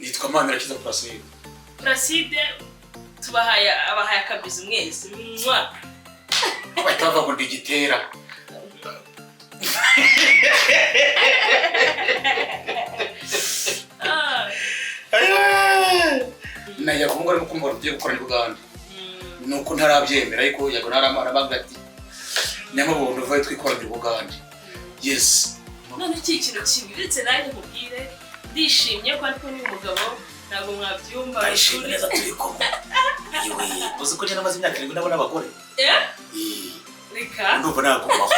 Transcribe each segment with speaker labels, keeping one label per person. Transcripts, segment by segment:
Speaker 1: Nitwa Manirakiza Placide.
Speaker 2: Placide, tubahaye, abahaye akabizu mwese. Mwah!
Speaker 1: Bahita bavuga ngo ndi igitera.
Speaker 2: Ah.
Speaker 1: Na Yago ngo arimo kumva tugiye gukorana i Bugande. Nuko ntarabyemera, ariko Yago ntaramara bavuga ati Nyamabondo vayo twikoranira i Bugande. Yes.
Speaker 2: None iki kintu kibiretse nanjye nkubwire, ndishimye ko ariko n'uyu mugabo ntabwo mwabyumva.
Speaker 1: Ndayishimye neza turi kumwe. Yewe, uzi ko njye namaze imyaka 7 ndabona abagore?
Speaker 2: Eh?
Speaker 1: Eh,
Speaker 2: Reka.
Speaker 1: ndumva nagumaho.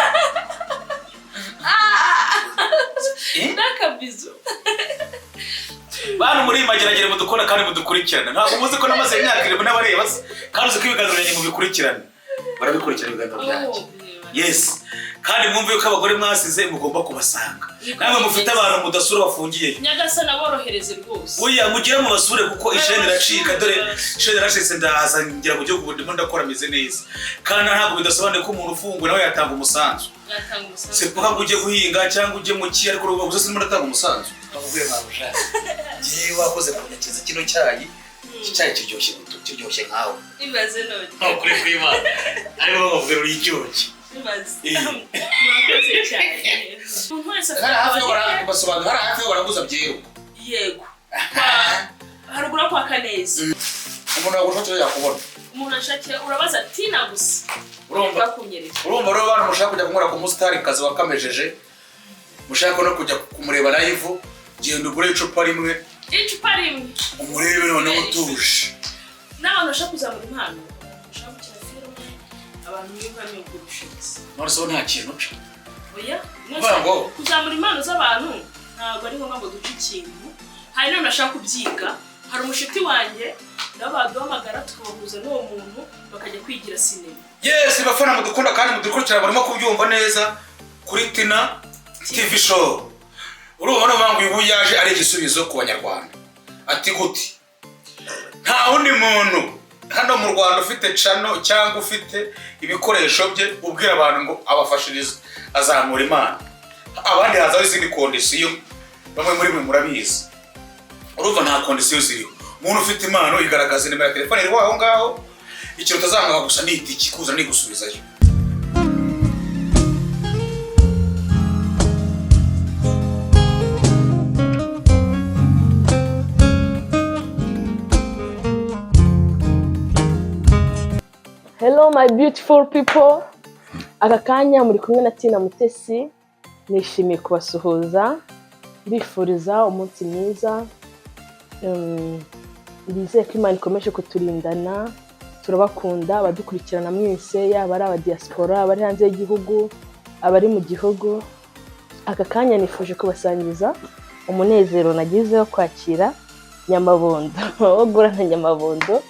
Speaker 1: Eh?
Speaker 2: N'akabizu.
Speaker 1: Bantu muri Mageragere mudukunda kandi mudukurikirana, ntabwo muzi ko namaze imyaka 7 n'abareba se? Kandi uzi ko ibiganiro byanjye mubikurikirana, barabikurikirana ibiganiro byanjye. Yes, kandi mwumve yuko abagore mwasize mugomba kubasanga, namwe mufite abantu mudasura bafungiyeyo.
Speaker 2: Nyagasani aborohereze rwose.
Speaker 1: Oya, mugire mu basure kuko isheni iracika. Dore isheni iracitse, ndaza ngira mu gihugu, ndimo ndakora meze neza. Kandi ntabwo bidasobanuye ko umuntu ufunguwe nawe yatanga umusanzu.
Speaker 2: Yatanga umusanzu.
Speaker 1: Si kuvuga ngo ujye guhinga cyangwa ujye mu ki, ariko urubavu gusa sinimo ndatanga umusanzu. Bavuye babuja, njyewe wakoze kunyakiza kino cyayi. Iki cyayi kiryoshye guto, kiryoshye nkawe.
Speaker 2: Ibaze none.
Speaker 1: Ntukuri kw'Imana, ariko bavuga uri icyuki.
Speaker 2: Ibaze.
Speaker 1: Eh.
Speaker 2: Murakoze cyane. Umuntu wese
Speaker 1: Hari hafi yo basobanura, hari hafi yo baraguza byeru.
Speaker 2: Yego. Haruguru kwa Kaneza.
Speaker 1: Umuntu wagushakira yakubona.
Speaker 2: Umuntu ashakira urabaza Tina gusa.
Speaker 1: Urumva?
Speaker 2: Bakunyereka.
Speaker 1: Urumva rero bantu mushaka kujya kunywera ku musitari kazi wakamejeje, mushaka no kujya kumureba live, genda ugure icupa rimwe.
Speaker 2: Icupa rimwe.
Speaker 1: Umurebe noneho utuje.
Speaker 2: N'abantu bashaka kuzamura impano, bashaka gukina filime, abantu biyumvamo ubwo bushobozi.
Speaker 1: None se nta kintu uca?
Speaker 2: Oya,
Speaker 1: Kuvuga ngo-
Speaker 2: kuzamura impano z'abantu ntabwo ari ngombwa ngo duce ikintu. Hari n'abantu bashaka kubyiga, hari umushuti wanjye nabo baduhamagara tukabahuza n'uwo muntu bakajya kwigira sinema.
Speaker 1: Yes, bafana mudukunda kandi mudukurikira, barimo kubyumva neza kuri Tina TV Show. Urumva no ngo uyu yaje ari igisubizo ku banyarwanda. Ati gute? Nta wundi muntu hano mu Rwanda ufite channel cyangwa ufite ibikoresho bye ubwira abantu ngo abafashirize azamura impano. Abandi hazaho izindi kondisiyo, bamwe muri mwe murabizi. Urumva nta kondisiyo ziriho. Umuntu ufite impano igaragaza nimero ya telefone iri aho ngaho, ikintu utazamwaka gusa ni itiki kuza nigusubizayo.
Speaker 2: Hello my beautiful people. Aka kanya muri kumwe na Tina Mutesi, nishimiye kubasuhuza, mbifuriza umunsi mwiza. Nizeye ko Imana ikomeje kuturindana, turabakunda abadukurikirana mwese, yaba ari aba diaspora, abari hanze y'igihugu, abari mu gihugu. Aka kanya nifuje kubasangiza umunezero nagize wo kwakira Nyamabondo, wo guhura na Nyamabondo.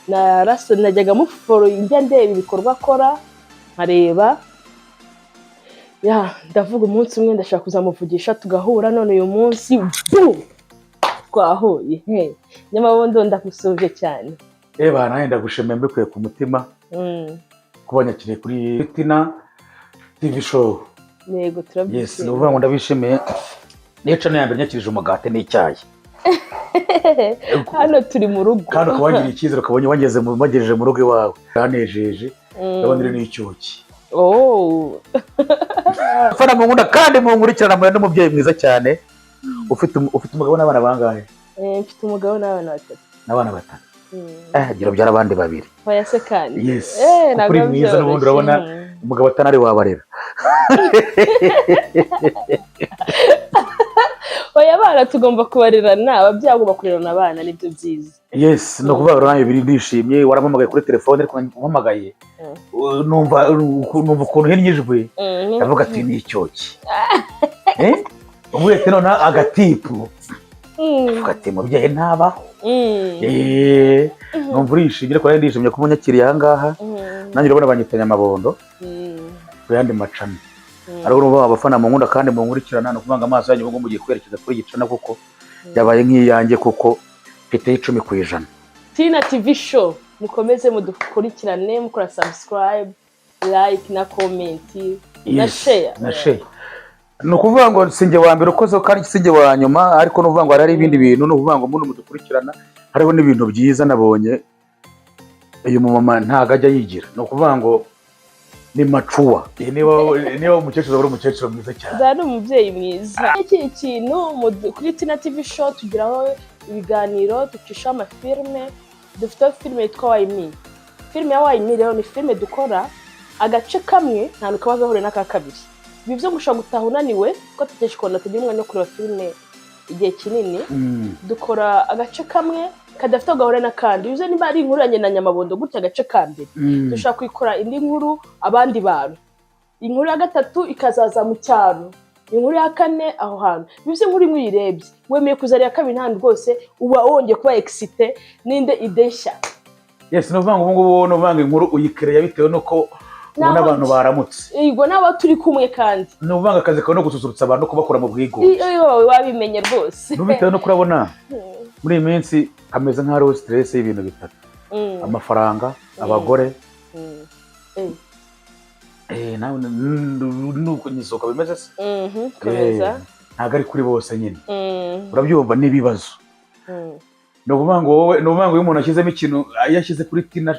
Speaker 2: Naraso najyaga muforo, njya ndeba ibikorwa akora, nkareba ya ndavuga umunsi umwe ndashaka kuzamuvugisha tugahura. None uyu munsi bu twahuye. He Nyamabondo, ndagusuhuje cyane.
Speaker 1: Eba nawe ndagushimiye mbikuye ku mutima kuba nyakiriye kuri Tina TV Show.
Speaker 2: Yego, turabyishimiye.
Speaker 1: Yes, ni ukuvuga ngo ndabishimiye. Niyo channel ya mbere nyakirije umugati n'icyayi.
Speaker 2: Hano turi mu rugo.
Speaker 1: Kandi ukaba wangiriye icyizere, ukabonye wangeze mu wagejeje mu rugo iwawe. Yanejeje. Ndabona iri n'icyuki.
Speaker 2: Oh.
Speaker 1: Fana mu nkunda kandi munkurikirana, muri n'umubyeyi mwiza cyane. Ufite umugabo n'abana bangahe?
Speaker 2: Mfite umugabo n'abana batatu.
Speaker 1: N'abana batatu. Gira ubyara abandi babiri.
Speaker 2: Oya se kandi.
Speaker 1: Yes.
Speaker 2: Eh,
Speaker 1: Kuko
Speaker 2: ntabwo
Speaker 1: uri mwiza n'ubundi urabona umugabo atanari wabarera.
Speaker 2: Oya, abana tugomba kubarerana, ababyeyi bagomba kurerana abana, nibyo byiza.
Speaker 1: Yes, ni ukuvuga ngo nanjye biri ndishimye, warampamagaye kuri telefone, ariko umpamagaye numva ukuntu uhinnye ijwi, ndavuga ati ni icyoki. Eh? Uvuye ati none agatipu, ndavuga ati mubyeyi ntabaho. Eh, numva urishimye, ariko nanjye ndishimye kuba unyakiriye aha ngaha. Nanjye urabona banyita Nyamabondo ku yandi macana. Ariko urumva abafana mu nkunda kandi munkurikirana, ni ukuvuga ngo amaso yanyu ubu ngubu mugiye kwerekeza kuri gicana kuko yabaye nk'iyanjye, kuko mfite 10%.
Speaker 2: Tina TV Show, mukomeze mudukurikirane, mukora subscribe, like na comment na
Speaker 1: Yes,
Speaker 2: share.
Speaker 1: Na share. Ni ukuvuga ngo sinjye wa mbere ukozeho kandi sinjye wa nyuma, ariko ni ukuvuga ngo hari ibindi bintu. Ni ukuvuga ngo muntu mudukurikirana, hariho n'ibintu byiza nabonye. Uyu mumama ntabwo ajya yigira, ni ukuvuga ngo ni mature. Niba umukecuru, aba ari umukecuru mwiza cyane.
Speaker 2: Nzaba ari umubyeyi mwiza. Iki kintu kuri Tina TV Show tugiraho ibiganiro, ducishaho amafilime. Dufiteho filime yitwa Why Me. Filime ya Why Me rero ni filime dukora agace kamwe, nta kaba gahuriye n'aka kabiri. Bivuze ngo ushobora gutaha unaniwe, kuko tutegereje ukuntu tugira umwanya wo kureba filime igihe kinini. Dukora agace kamwe kadafite aho gahuriye n'akandi. Bivuze niba ari inkuru yanjye na Nyamabondo gutya, agace ka mbere, dushobora kuyikora indi nkuru abandi bantu, inkuru ya gatatu ikazaza mu cyaro, inkuru ya kane aho hantu. Bivuze inkuru imwe uyirebye wemeye kuza iya kabiri, nta rwose uba wongeye kuba excité n'indi idée nshya.
Speaker 1: Yes, ni ukuvuga ngo ubu ngubu, ni ukuvuga ngo inkuru uyikereya bitewe n'uko ubona
Speaker 2: Naho
Speaker 1: abantu baramutse.
Speaker 2: Yego, n'abo turi kumwe kandi.
Speaker 1: Ni ukuvuga ngo akazi kawe no gususurutsa abantu no kubakura mu bwigunge.
Speaker 2: Iyo wowe wabimenye rwose.
Speaker 1: Bitewe n'uko urabona muri iyi minsi hameze nk'aho hariho stress y'ibintu bitatu: amafaranga, abagore, nawe nuko nyisoka bimeze se.
Speaker 2: Komeza.
Speaker 1: Ntabwo ari kuri bose nyine. Urabyumva, n'ibibazo. Ni ukuvuga ngo wowe, ni ukuvuga ngo iyo umuntu ashyizemo ikintu, iyo ashyize kuri Tina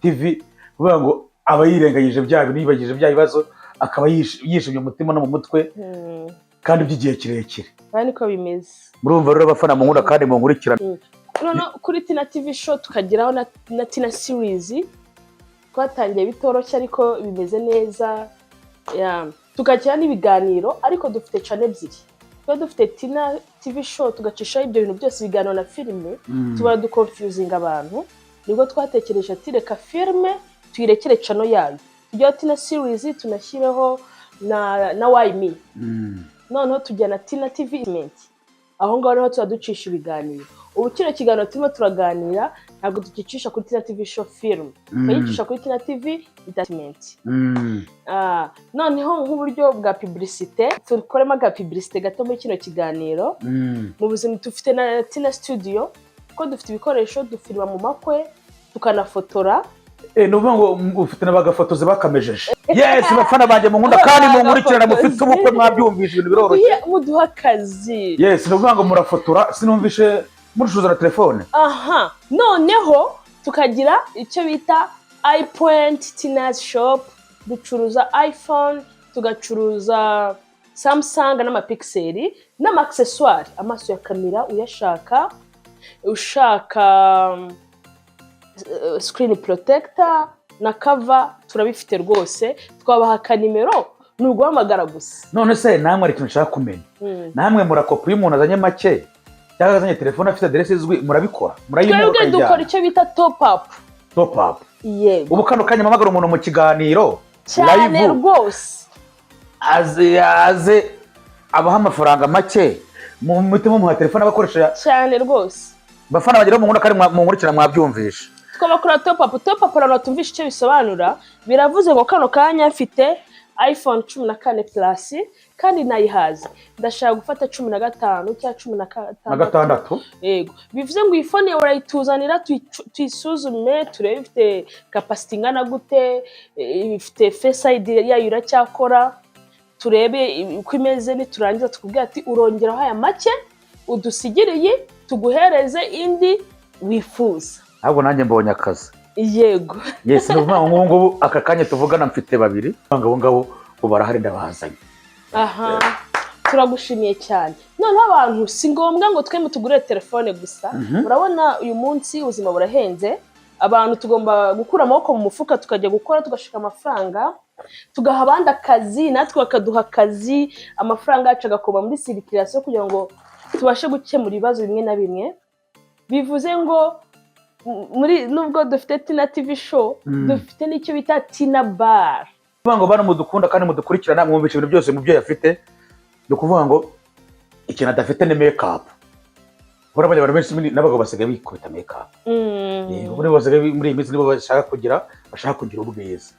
Speaker 1: TV, ni ukuvuga ngo aba yirengagije bya bintu, yibagije bya bibazo, akaba yishimye umutima no mu mutwe, kandi by'igihe kirekire.
Speaker 2: Aha niko bimeze.
Speaker 1: Murumva rero, abafana munkunda kandi munkurikirana.
Speaker 2: Noneho kuri Tina TV Show tukageraho na Tina Series. Twatangiye bitoroshye ariko bimeze neza. Ya. Tukagira n'ibiganiro, ariko dufite channel ebyiri. Tuba dufite Tina TV Show, tugacishaho ibyo bintu byose, ibiganiro na filime. Tuba duconfusinga abantu. Nibwo twatekereje ati reka filime tuyirekere channel yayo, tujyaho Tina Series, tunashyireho na Why Me. Noneho tujya na Tina TV Event. Aho ngaho niho tuba ducisha ibiganiro. Ubu kino kiganiro turimo turaganira ntabwo tugicisha kuri Tina TV Show film, tukagicisha kuri Tina TV Entertainment. Noneho nk'uburyo bwa publicité, tukoremo aga publicité gato muri kino kiganiro. Mu buzima dufite na Tina Studio, kuko dufite ibikoresho, dufilima mu makwe, tukanafotora.
Speaker 1: Ni ukuvuga ngo ufite n'abagafotozi bakamejeje. Yes, bafana banjye munkunda kandi munkurikirana, mufite ubukwe, mwabyumvishe, ibintu biroroshye.
Speaker 2: Muduhe akazi.
Speaker 1: Yes, ni ukuvuga ngo murafotora, sinumvishe mucuruza na telefone.
Speaker 2: Aha noneho tukagira icyo bita iPoint Tina's Shop. Ducuruza iPhone, tugacuruza Samsung n'amapixel n'ama accessoires, amaso ya kamera uyashaka, ushaka screen protector na cover, turabifite rwose. Twabaha akanimero, ni uguhamagara gusa.
Speaker 1: None se namwe, hari ikintu nshaka kumenya. Namwe murakopa? Iyo umuntu azanye make cyangwa azanye telefone afite aderesi izwi, murabikora, murayimuha?
Speaker 2: Twebwe dukora
Speaker 1: Ukayijyana.
Speaker 2: icyo bita top up.
Speaker 1: Top up.
Speaker 2: Yego.
Speaker 1: Ubu kano kanya mpamagara umuntu mu kiganiro
Speaker 2: Cyane.
Speaker 1: live,
Speaker 2: Rwose.
Speaker 1: aze abaha amafaranga make, mu mutima muha telefone abakoresha.
Speaker 2: Cyane rwose.
Speaker 1: Bafana bagira mu nkunda kandi munkurikira, mwabyumvishe.
Speaker 2: Twabakora top up. Top up, abantu batumvisha icyo bisobanura, biravuze ngo kano kanya mfite iPhone 14 Plus kandi nayihaze, ndashaka gufata 15 cyangwa cumi na
Speaker 1: Na gatandatu.
Speaker 2: Yego, bivuze ngo iyi phone yawe urayituzanira, tuyisuzume, turebe ifite capacité ingana gute, ifite Face ID yayo iracyakora, turebe uko imeze. Niturangiza tukubwira ati urongeraho aya make, udusigire iyi, tuguhereze indi wifuza.
Speaker 1: Ahubwo nanjye mbonye akazi.
Speaker 2: Yego.
Speaker 1: Yes, ni ukuvuga ngo nk'ubu ngubu aka kanya tuvugana mfite babiri, ngabo ngabo ubu barahari, ndabazanye.
Speaker 2: Aha turagushimiye cyane. Noneho abantu, si ngombwa ngo twe mutugurire telefone gusa. Urabona uyu munsi ubuzima burahenze, abantu tugomba gukura amaboko mu mufuka, tukajya gukora, tugashaka amafaranga, tugaha abandi akazi, natwe bakaduha akazi, amafaranga yacu agakoma muri circulation kugira ngo tubashe gukemura ibibazo bimwe na bimwe. Bivuze ngo muri nubwo dufite Tina TV Show, dufite n'icyo bita Tina Bar.
Speaker 1: Kuvuga ngo bano mudukunda kandi mudukurikirana, mwumvisha ibintu byose mubyeyi afite. Ni ukuvuga ngo ikintu adafite ni makeup. Urabona abantu benshi n'abagabo basigaye bikubita makeup. Yego, muri basigaye muri iyi minsi nibo bashaka kugira ubwiza.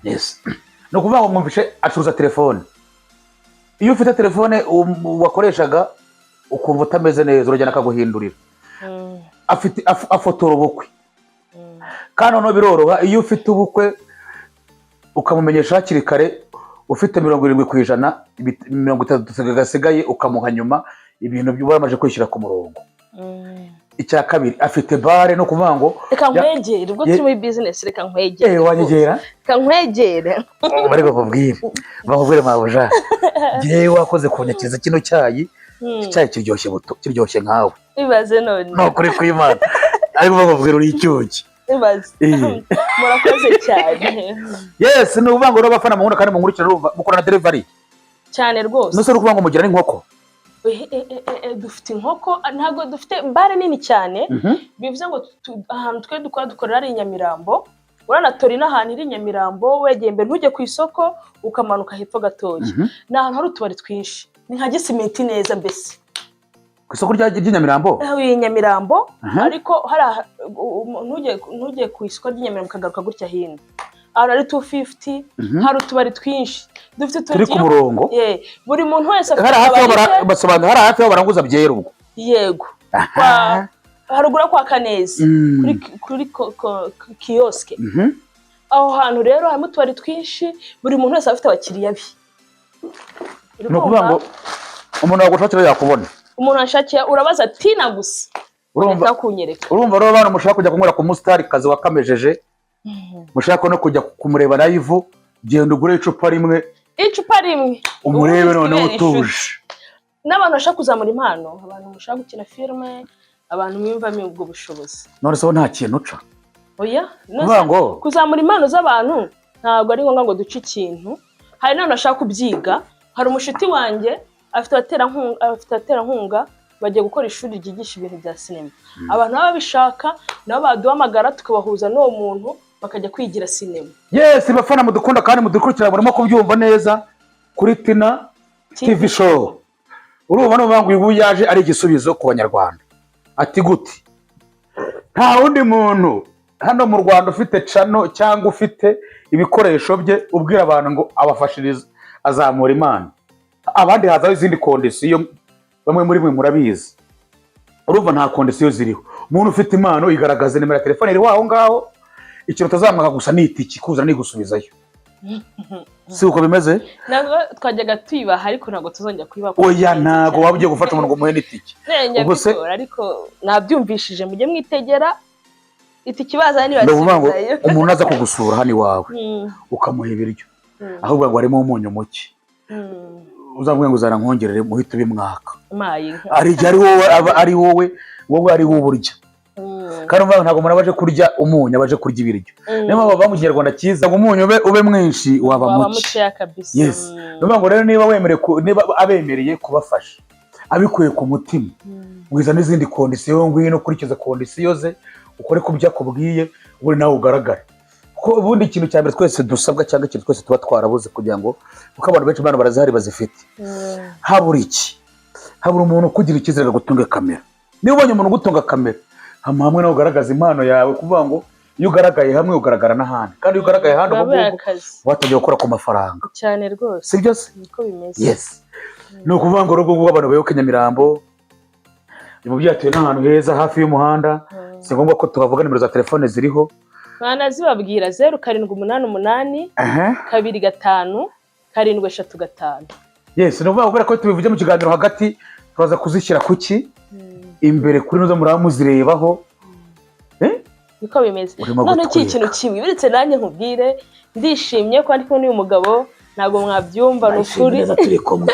Speaker 1: Yes, ni ukuvuga ngo mwumvishe acuruza telefone. Iyo ufite telefone wakoreshaga ukumva utameze neza, uragenda akaguhindurira. Afite afotora ubukwe, kandi noneho biroroha. Iyo ufite ubukwe ukamumenyesha hakiri kare. Ufite 70%, 30 gasigaye ukamuha nyuma, ibintu waramaze kwishyira ku murongo. Icya kabiri, afite bar, no kuvuga ngo
Speaker 2: Reka nkwegere, ubwo turi muri business, reka nkwegere.
Speaker 1: Wanyegera.
Speaker 2: Reka nkwegere.
Speaker 1: Bari bakubwire mabuja, ngewe wakoze kunyakiriza kino cyayi. Iki cyayi kiryoshye buto, kiryoshye nkawe.
Speaker 2: Ibaze none.
Speaker 1: Ni ukuri kw'Imana, ariko bakubwira uri icyuki.
Speaker 2: Ibaze. Murakoze cyane.
Speaker 1: Yes, ni ukuvuga ngo rero abafana munkunda kandi munkurikira, urumva mukora na delivery?
Speaker 2: Cyane rwose.
Speaker 1: Nuse ni ukuvuga ngo mugira n'inkoko?
Speaker 2: Dufite inkoko, ntabwo dufite bar nini cyane. Bivuze ngo ahantu twe dukora, dukorera ari i Nyamirambo. Urabona Torino ahantu iri i Nyamirambo, wegeye imbere ntujye ku isoko, ukamanuka hepfo gatoya. Ni ahantu hari utubari twinshi, ni nka Gisimenti neza mbese.
Speaker 1: Ku isoko ry'i Nyamirambo?
Speaker 2: I Nyamirambo. Ariko hari ntujye ku isoko ry'i Nyamirambo, ukagaruka gutya hino ahantu hari 250. Hari utubari twinshi, dufite utubari
Speaker 1: Turi ku murongo.
Speaker 2: Yeah, buri muntu wese afite
Speaker 1: Hari hafi aho
Speaker 2: akabari ke.
Speaker 1: Basobanura, hari hafi aho baranguza byeri ubwo?
Speaker 2: Yego, haruguru kwa Kaneza, kuri kiyosike. Aho hantu rero harimo utubari twinshi, buri muntu wese afite abakiriya be. Uri
Speaker 1: Ni ukuvuga
Speaker 2: kumva?
Speaker 1: ngo umuntu wagushakira yakubona.
Speaker 2: Umuntu ashakiye, urabaza Tina gusa.
Speaker 1: Urumva?
Speaker 2: Reka kunyereka.
Speaker 1: Urumva rero, abantu mushaka kujya kunywera ku musitari kazi wakamejeje, mushaka no kujya kumureba live, genda ugure icupa rimwe.
Speaker 2: Icupa rimwe.
Speaker 1: Umurebe.
Speaker 2: Ubundi
Speaker 1: Noneho
Speaker 2: twibere
Speaker 1: utuje.
Speaker 2: inshuti. N'abantu bashaka kuzamura impano, abantu mushaka gukina filime, abantu mwiyumvamo ubwo bushobozi.
Speaker 1: None se ho nta kintu uca?
Speaker 2: Oya.
Speaker 1: Kuvuga ngo
Speaker 2: Kuzamura impano z'abantu ntabwo ari ngombwa ngo duce ikintu. Hari n'abantu bashaka kubyiga. Hari umushuti wanjye afite abaterankunga, bagiye gukora ishuri ryigisha ibintu bya sinema. Abantu baba babishaka nabo baduhamagara, tukabahuza n'uwo muntu, bakajya kwigira sinema.
Speaker 1: Yes, bafana mudukunda kandi mudukurikira, murimo kubyumva neza kuri Tina TV Show. Urumva, ni ukuvuga ngo uyu yaje ari igisubizo ku Banyarwanda. Ati gute? Nta wundi muntu hano mu Rwanda ufite channel cyangwa ufite ibikoresho bye ubwira abantu ngo abafashirize azamura impano. Abandi hazaho izindi condition, bamwe muri mwe murabizi. Urumva nta condition ziriho. Umuntu ufite impano igaragaza, nimero ya telefone iri aho ngaho. Ikintu utazamwaka gusa ni itiki kuzana nigusubizayo. Si uko bimeze?
Speaker 2: Ntabwo twajyaga tuyibaha, ariko ntabwo tuzongera kuyibaha.
Speaker 1: Oya, ntabwo waba ugiye gufata umuntu ngo umuhe n'itike.
Speaker 2: Njya
Speaker 1: Ubwo se-
Speaker 2: mbikora, ariko nabyumvishije, mujye mwitegera itike bazana.
Speaker 1: Ni ukuvuga ngo
Speaker 2: Nibasubizayo.
Speaker 1: umuntu aza kugusura hano iwawe, ukamuha ibiryo, ahubwo ngo harimo umunyu muke, uzamubwira ngo uzana nkongerere, muhite ubimwaka.
Speaker 2: Mayi inka.
Speaker 1: Hari igihe ari wowe aba ari wowe, wowe ari wowe urya. Kandi umva, ntabwo umuntu aba aje kurya umunyu, aba aje kurya ibiryo. Niyo mpamvu bavuga mu Kinyarwanda cyiza ngo umunyu ube mwinshi waba
Speaker 2: waba
Speaker 1: muke.
Speaker 2: Mukeya kabisa.
Speaker 1: Yes. Ni ukuvuga ngo rero niba wemerewe niba abemereye kubafasha abikuye ku mutima, wiza n'izindi condition, ngwino ukurikize condition ze, ukore ku byo akubwiye, ubundi nawe ugaragare. Kuko ubundi ikintu cya mbere twese dusabwa, cyangwa ikintu twese tuba twarabuze, kugira ngo, kuko abantu benshi impano barazihari bazifite, habura iki? Habura umuntu ukugira icyizere agutunga kamera. Niba ubonye umuntu ugutunga kamera hamwe hamwe, nawe ugaragaza impano yawe. Kuvuga ngo iyo ugaragaye hamwe ugaragara n'ahandi, kandi iyo ugaragaye ahandi ubu
Speaker 2: Wabaye
Speaker 1: ngubu
Speaker 2: akazi.
Speaker 1: watangiye gukora ku mafaranga.
Speaker 2: Cyane rwose.
Speaker 1: Si byo se?
Speaker 2: Niko bimeze.
Speaker 1: Yes, ni ukuvuga ngo urugo rw'abantu bayoboka Nyamirambo, uyu mubyeyi atuye n'ahantu heza hafi y'umuhanda. Si ngombwa ko tuhavuga, nimero za telefone ziriho.
Speaker 2: Banazibabwira: 0788 25 735.
Speaker 1: Yes, ni ukuvuga ngo kubera ko tubivuze mu kiganiro hagati, turaza kuzishyira kuki imbere kuri nuzo muraba muzirebaho.
Speaker 2: Niko bimeze.
Speaker 1: Urimo
Speaker 2: None iki
Speaker 1: gutwika.
Speaker 2: kintu kimwe biretse nanjye nkubwire, ndishimye ko ndi kumwe n'uyu mugabo, ntabwo mwabyumva, ni ukuri.
Speaker 1: Neza turi kumwe.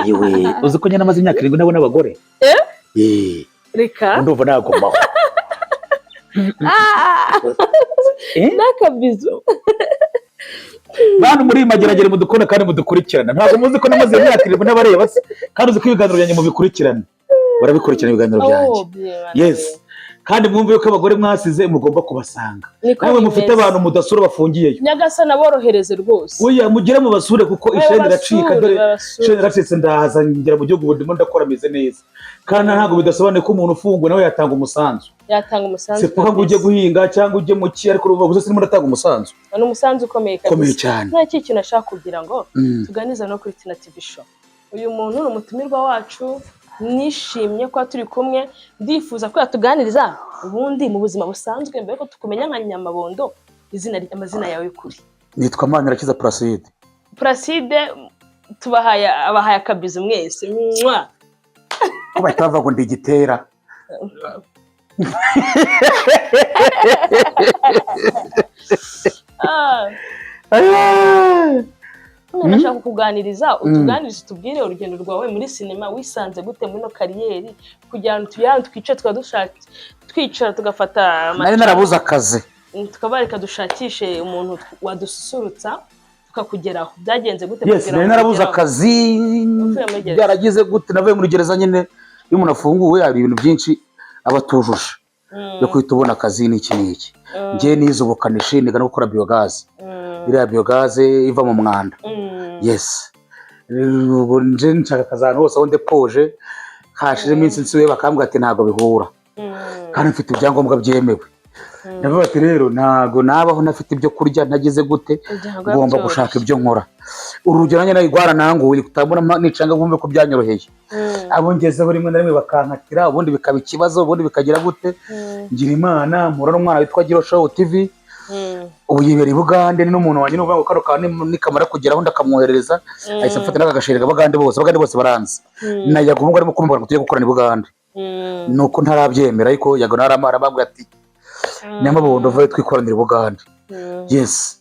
Speaker 1: Yewe, uzi ko njye namaze imyaka 7 nabona abagore?
Speaker 2: Eh?
Speaker 1: Eh.
Speaker 2: Reka.
Speaker 1: Ndumva nagumaho.
Speaker 2: Ah!
Speaker 1: Eh?
Speaker 2: N'akabizu.
Speaker 1: Bantu muri Mageragere mudukunda kandi mudukurikirana, ntabwo muzi ko namaze imyaka 7 n'abareba se? Kandi uzi ko ibiganiro byanjye mubikurikirana, barabikurikirana ibiganiro byanjye.
Speaker 2: Oh, bien.
Speaker 1: Yes, kandi mwumve yuko abagore mwasize mugomba kubasanga.
Speaker 2: Niko
Speaker 1: Namwe mufite
Speaker 2: bimeze.
Speaker 1: abantu mudasura bafungiyeyo.
Speaker 2: Nyagasani aborohereze rwose.
Speaker 1: Oya, mugere mubasure kuko isheni iracika. Dore
Speaker 2: Babasure.
Speaker 1: isheni iracitse, ndahaza ngera mu gihugu, ubu ndimo ndakora meze neza. Kandi ntabwo bidasobanuye ko umuntu ufunguwe nawe yatanga umusanzu.
Speaker 2: Yatanga umusanzu.
Speaker 1: Si ngo ujye guhinga cyangwa ujye mu ki, ariko urumva gusa sinimo ndatanga umusanzu.
Speaker 2: Ni umusanzu ukomeye
Speaker 1: ukomeye
Speaker 2: kabisa.
Speaker 1: Cyane.
Speaker 2: Nta kintu ashaka kugira ngo tuganize no kuri Tina TV Show. Uyu muntu ni umutumirwa wacu, nishimye kuba turi kumwe. Ndifuza ko yatuganiriza ubundi mu buzima busanzwe, mbere ko tukumenya nka Nyamabondo, izina, amazina yawe y'ukuri.
Speaker 1: Nitwa Manirakiza Placide.
Speaker 2: Placide tubahaye, abahaye akabizu mwese. Mwah!
Speaker 1: Ko bahita bavuga ngo ndi igitera.
Speaker 2: Ah, none ndashaka kukuganiriza, utuganirize, utubwire urugendo rwawe muri sinema. Wisanze gute muri ino carrière, kugira ngo tugere ahantu twice, tukaba dushaka twicara tugafata
Speaker 1: Nari narabuze akazi.
Speaker 2: Tukabareka dushakishe umuntu wadususurutsa, tukakugeraho. Byagenze gute
Speaker 1: Yes.
Speaker 2: kugira
Speaker 1: Nari
Speaker 2: ngo
Speaker 1: narabuze
Speaker 2: ugeraho?
Speaker 1: akazi.
Speaker 2: Uvuye muri gereza.
Speaker 1: Byaragize gute? Navuye muri gereza nyine, iyo umuntu afunguwe hari ibintu byinshi aba atujuje byo guhita ubona akazi n'iki n'iki. Njye nize ubukanishi, niga no gukora biyogaze, iriya biyogaze iva mu mwanda. Yes, ubu nje nshaka akazi ahantu hose aho ndepoje, hashije iminsi nsubiye bakambwira ati ntabwo bihura, kandi mfite ibyangombwa byemewe. Ndavuga ati rero ntabwo nabaho ntafite ibyo kurya, ntagize gute,
Speaker 2: Ntabwo
Speaker 1: ngomba
Speaker 2: byoroshye.
Speaker 1: gushaka ibyo nkora. Urugero nanjye nawe rwarananguye kutabona nicanga bumve ko byanyoroheye. Abo ngezeho rimwe na rimwe bakankatira, ubundi bikaba ikibazo, ubundi bikagira gute. Ngira Imana mpura n'umwana witwa Giro Show TV. Ubu yibera i Bugande, ni n'umuntu wanjye. N'uvuga ngo kano kantu nikamara kugeraho ndakamwoherereza. Ahise amfata n'akagashereka Abagande bose, Abagande bose baranzi. Na Yago ubu ngubu arimo kumbwira ngo tujye gukorana i Bugande, nuko ntarabyemera, ariko Yago naramara arambwira ati nyamabondo vayo twikoranira i Bugande. Yes,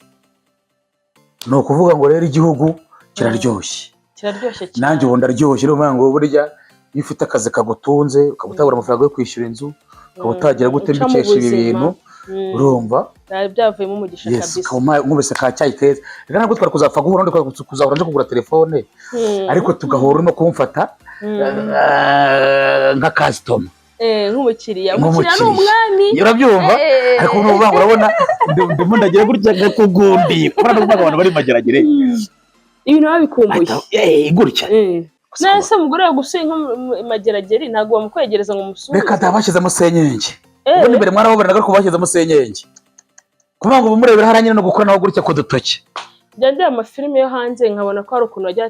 Speaker 1: ni ukuvuga ngo rero igihugu kiraryoshye.
Speaker 2: Kiraryoshye cyane.
Speaker 1: Nanjye ubu ndaryoshye. Ni ukuvuga ngo burya iyo ufite akazi kagutunze, ukaba utabura amafaranga yo kwishyura inzu, ukaba utagira gute,
Speaker 2: Uca mu
Speaker 1: mbikesha ibi
Speaker 2: buzima.
Speaker 1: bintu. Urumva?
Speaker 2: Byari byavuyemo umugisha.
Speaker 1: Yes.
Speaker 2: Kabisa.
Speaker 1: Ukaba nkubise ka cyayi keza. Reka ntabwo twari kuzapfa guhura, twari kuzahura nje kugura telefone, ariko tugahura urimo kumfata nka customer.
Speaker 2: Nk'umukiriya, umukiriya ni
Speaker 1: Nk'umukiriya.
Speaker 2: umwami.
Speaker 1: Urabyumva? Ariko ubu ngubu urabona ndimo ndagira gutya ngakugundiye, kubera no kuvuga abantu bari mageragere.
Speaker 2: Ibintu babikumbuye.
Speaker 1: Gutya.
Speaker 2: None se umugore yagusuye nko mu mageragere, ntabwo bamukwegereza ngo umusuhuze?
Speaker 1: Reka da, bashyizemo senyenge. Ubundi mbere mwarabobonaga, ariko bashyizemo senyenge, kuvuga ngo umurebera hariya nyine no gukora naho gutya ku dutoki.
Speaker 2: Njya ndeba amafilime yo hanze, nkabona ko hari ukuntu bajya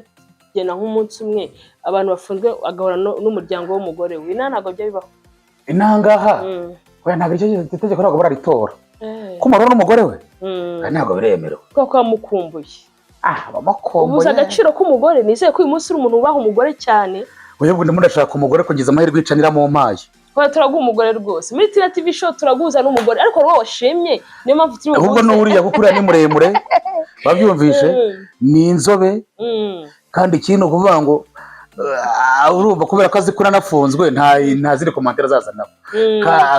Speaker 2: bagena nk'umunsi umwe abantu bafunzwe agahura n'umuryango w'umugore we. Inaha ntabwo bijya bibaho.
Speaker 1: Inangaha? Oya, ntabwo iryo tegeko ntabwo bararitora. Ko umugore n'umugore we? Oya, ntabwo biremerewe.
Speaker 2: Kubera ko bamukumbuye.
Speaker 1: Ah, bamukumbuye.
Speaker 2: Ubuze agaciro k'umugore. Nizeye ko uyu munsi uri umuntu wubaha umugore cyane.
Speaker 1: Oya, ubwo ndimo ndashaka umugore kugeza amahirwe yicanira mu mpaye.
Speaker 2: Kubera turaguha umugore rwose muri Tina TV Show, turaguhuza n'umugore, ariko wowe washimye, niyo mpamvu turi
Speaker 1: Ahubwo
Speaker 2: buguze.
Speaker 1: n'uriya, kuko uriya ni muremure, babyumvishe, ni inzobe. Kandi ikindi ni ukuvuga ngo urumva kubera ko azi ko nanafunzwe, nta zindi commentaire azazanaho.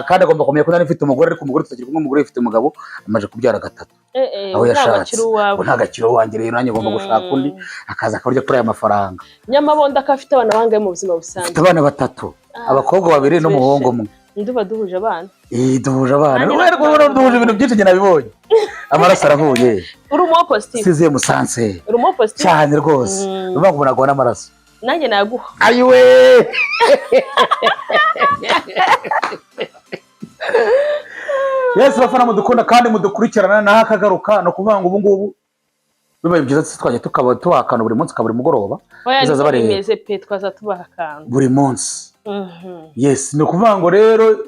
Speaker 1: Kandi agomba kumenya ko nari mfite umugore, ariko umugore tutakiri kumwe, umugore ufite umugabo, amaze kubyara gatatu. Aho
Speaker 2: Ntabwo
Speaker 1: yashatse.
Speaker 2: akiri uwawe.
Speaker 1: Ubu ntabwo akiri uwanjye. Rero nanjye ngomba gushaka undi akaza akarya kuri aya mafaranga.
Speaker 2: Nyamabondo akaba afite abana bangahe mu buzima busanzwe?
Speaker 1: Mfite abana batatu, abakobwa babiri n'umuhungu umwe.
Speaker 2: Nduba duhuje abana.
Speaker 1: Eh, duhuje abana.
Speaker 2: Nanjye
Speaker 1: Urabona ko duhuje ibintu byinshi, njye nabibonye, amaraso arahuye.
Speaker 2: Uri umu O positive?
Speaker 1: Sixième sens.
Speaker 2: Uri umu O positive?
Speaker 1: Cyane rwose. Uvuga ngo umuntu agwa n'amaraso.
Speaker 2: Nanjye naguha.
Speaker 1: Ayiwe! Yesu, bafana mudukunda kandi mudukurikirana, naho akagaruka. Ni ukuvuga ngo ubu ngubu bibaye byiza twajya tukaba tubahakana buri munsi, buri mugoroba.
Speaker 2: Oya,
Speaker 1: Bazaza
Speaker 2: niko
Speaker 1: bareba.
Speaker 2: bimeze pe, twaza tubaha akantu.
Speaker 1: Buri munsi. Yes, ni ukuvuga ngo rero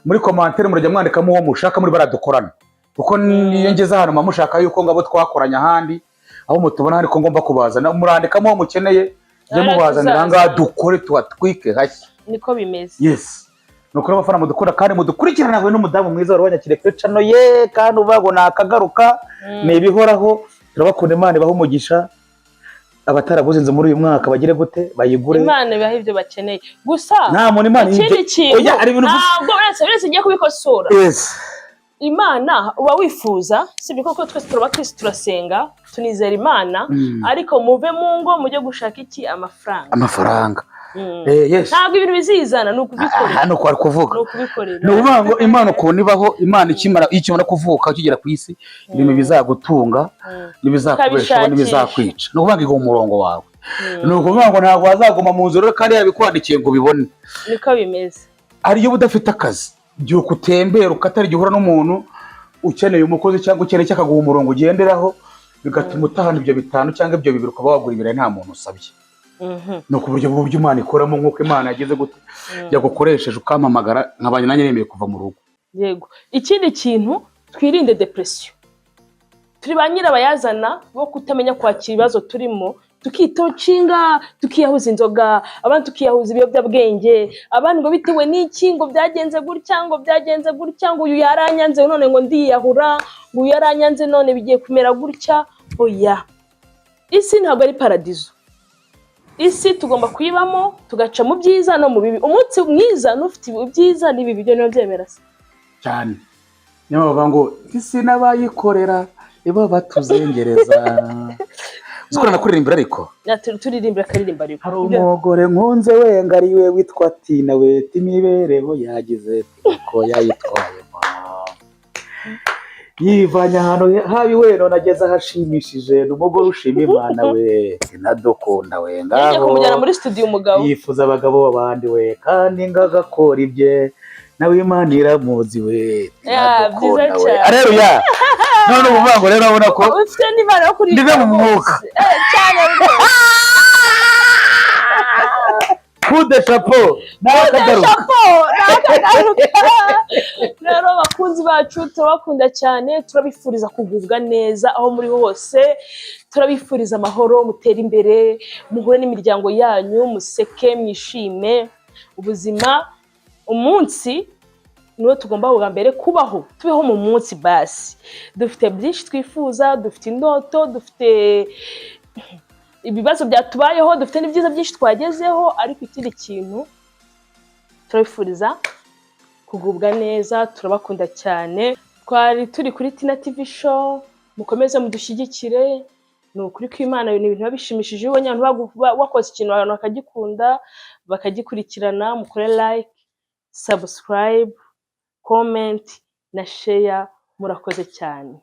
Speaker 1: muri commentaire murajya mwandikamo uwo mushaka muri baradukorana, kuko niyo ngeze ahantu muba mushaka yuko ngabo twakoranye ahandi, aho mutubona ariko ngomba kubazana, murandikamo uwo mukeneye njye
Speaker 2: Ara
Speaker 1: mubazanira
Speaker 2: tuzaza.
Speaker 1: ngaha dukore tuhatwike hashya.
Speaker 2: Niko bimeze.
Speaker 1: Yes, ni ukuri abafana mudukunda kandi mudukurikirana, we n'umudamu mwiza wari wanyakiriye kuri channel ye, kandi uvuga ngo nakagaruka. Ni ibihoraho, turabakunda, Imana ibahe umugisha. Abataraguze inzu muri uyu mwaka bagire gute? Bayigure.
Speaker 2: Imana ibaha ibyo bakeneye gusa.
Speaker 1: Nta muntu Imana
Speaker 2: Ikindi kintu,
Speaker 1: Oya, hari ibintu gusa.
Speaker 2: ntabwo uretse ngiye kubikosora.
Speaker 1: Yes.
Speaker 2: Imana uba wifuza, sibyo koko? Twese turaba twese turasenga, tunizera Imana, ariko muve mu ngo mujye gushaka iki? Amafaranga.
Speaker 1: Amafaranga. Yes.
Speaker 2: Ntabwo ibintu bizizana, ni ukubikorera.
Speaker 1: Hano kwari kuvuga.
Speaker 2: Ni ukubikorera.
Speaker 1: Ni ukuvuga ngo Imana ukuntu ibaho, Imana ikimara, iyo ikimara kuvuka ukigera ku isi, ibintu bizagutunga n'ibizakubeshaho
Speaker 2: Ukabishakisha.
Speaker 1: n'ibizakwica, ni ukuvuga ngo iguha umurongo wawe. Ni ukuvuga ngo ntabwo wazaguma mu nzu rero kandi yabikwandikiye ngo ubibone.
Speaker 2: Niko bimeze.
Speaker 1: Hari iyo uba udafite akazi, byuka utembera, ukatari igihe uhura n'umuntu ukeneye umukozi cyangwa ukeneye icyo, akaguha umurongo ugenderaho, bigatuma utahana ibyo bitanu cyangwa ibyo bibiri, ukaba wagura ibirayi nta muntu usabye. Ni uku buryo buryo Imana ikoramo, nk'uko Imana yagize gute, yagukoresheje ukampamagara, nkabanye nanjye nemeye kuva mu rugo.
Speaker 2: Yego, ikindi kintu, twirinde depression. Turi ba nyirabayazana bo kutamenya kwakira ibibazo turimo, tukitocinga, tukiyahuza inzoga, abandi tukiyahuza ibiyobyabwenge, abandi ngo bitewe n'iki, ngo byagenze gutya, ngo byagenze gutya, ngo uyu yaranyanze none ngo ndiyahura, ngo uyu yaranyanze none bigiye kumera gutya. Oya, isi ntabwo ari paradizo. Isi tugomba kuyibamo, tugaca mu byiza no mu bibi. Umunsi mwiza n'ufite ibyiza n'ibibi, byo niba byemera se?
Speaker 1: Cyane. Niyo bavuga ngo isi n'abayikorera ibo batuzengereza. Uzi ko nakuririmbira ariko?
Speaker 2: Turirimbira akaririmba ariko.
Speaker 1: Hari umugore nkunze we, ngariwe witwa Tina we, imibereho yagize uko yayitwayemo, yivanye ahantu habi we, none ageze ahashimishije. Ni umugore ushima Imana we, inadukunda we.
Speaker 2: Yagiye
Speaker 1: Ngaho
Speaker 2: kumujyana muri studio umugabo.
Speaker 1: Yifuza abagabo b'abandi we, kandi ngo agakora ibye nawe, Imana iramuzi we.
Speaker 2: Ya,
Speaker 1: Inadukunda
Speaker 2: byiza
Speaker 1: we.
Speaker 2: cyane.
Speaker 1: Areruya. None ubu ngo rero urabona ko
Speaker 2: ufite n'impano yo kuririmba
Speaker 1: Ndive mu
Speaker 2: rwose.
Speaker 1: mwuka.
Speaker 2: Cyane rwose.
Speaker 1: Coup de chapeau n'akagaruka.
Speaker 2: Chapeau, nakagaruka. Rero bakunzi bacu, turabakunda cyane, turabifuriza kugubwa neza aho muri hose, turabifuriza amahoro, mutere imbere, muhure n'imiryango yanyu, museke, mwishime. Ubuzima, umunsi niwo tugomba bwa mbere kubaho, tubeho mu munsi basi. Dufite byinshi twifuza, dufite indoto, dufite ibibazo byatubayeho, dufite n'ibyiza byinshi twagezeho, ariko ikindi kintu turabifuriza kugubwa neza. Turabakunda cyane. Twari turi kuri Tina TV Show. Mukomeze mudushyigikire. Ni ukuri kw'Imana, ni ibintu biba bishimishije iyo ubonye abantu wakoze ikintu, abantu bakagikunda, bakagikurikirana. Mukore like, subscribe, comment na share. Murakoze cyane.